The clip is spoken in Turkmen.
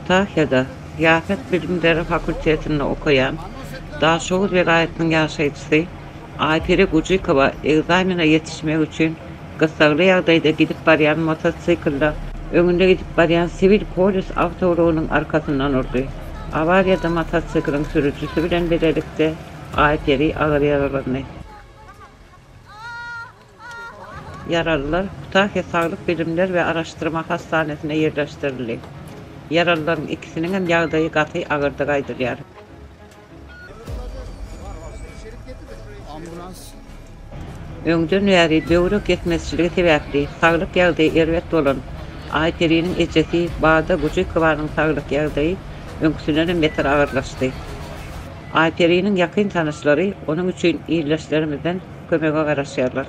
Kütahýada Syýasat bilimleri fakultetinde okaýan Daşoguz welaýatynyň ýaşaýjysy Aýperi Gujikowa ekzamene ýetişmek üçin gyssagly ýagdaýda gidip barýan motosiklde öňünde gidip barýan siwil polis awtoulagynyň arkasyndan urdy. Awariýada motosikliň sürüjisi bilen bilelikde Aýperi agyr ýaralandy. Ýaralylar Kütahýa saglyk bilimler we araşdyrma hassanesine ýerleşdirildi. Ýaralylaryň ikisiniňem ýagdaýy gaty agyrdygy aýdylýar. Öňden bäri böwrek ýetmezçiligi sebäpli saglyk ýagdaýy erbet bolan Aýperiniň ejesi Bada Gujikowanyň saglyk ýagdaýy öňküsindenem beter agyrlaşdy. Aýperiniň ýakyn tanyşlary onuň üçin ildeşlerimizden kömege garaşýarlar.